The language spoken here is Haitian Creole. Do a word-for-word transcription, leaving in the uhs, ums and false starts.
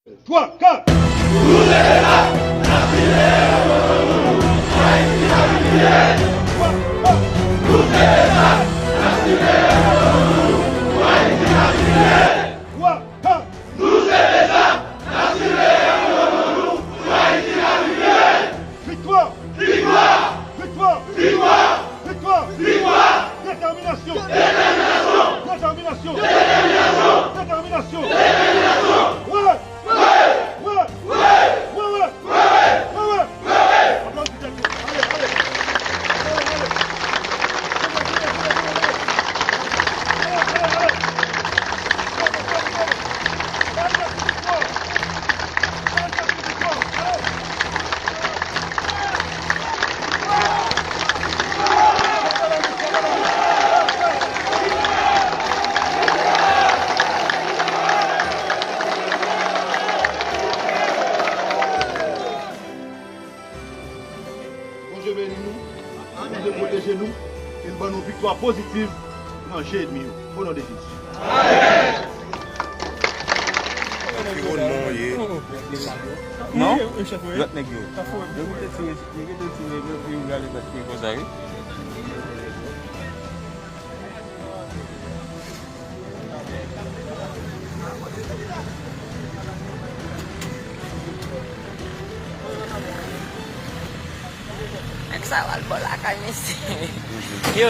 Twa, kat! Twa, kat! Viktwa! Viktwa! Detèminasyon! Detèminasyon! Detèminasyon! Wè! Wè! Wè! Aplodi tèt yo. Ale, ale. Ale, ale. Bondye beni nou, Bondye pwoteje nou, e l ban nou viktwa pozitiv nan je ènmi yo. O non de Jezi. Ki moun mwen ye? Non? Lòt nèg yo. Yo kite tire, yo kite tire, yo kite tire, yo gade tèt yo konsa, wi. Nèg sa yo al bò lakay mesye. Yo.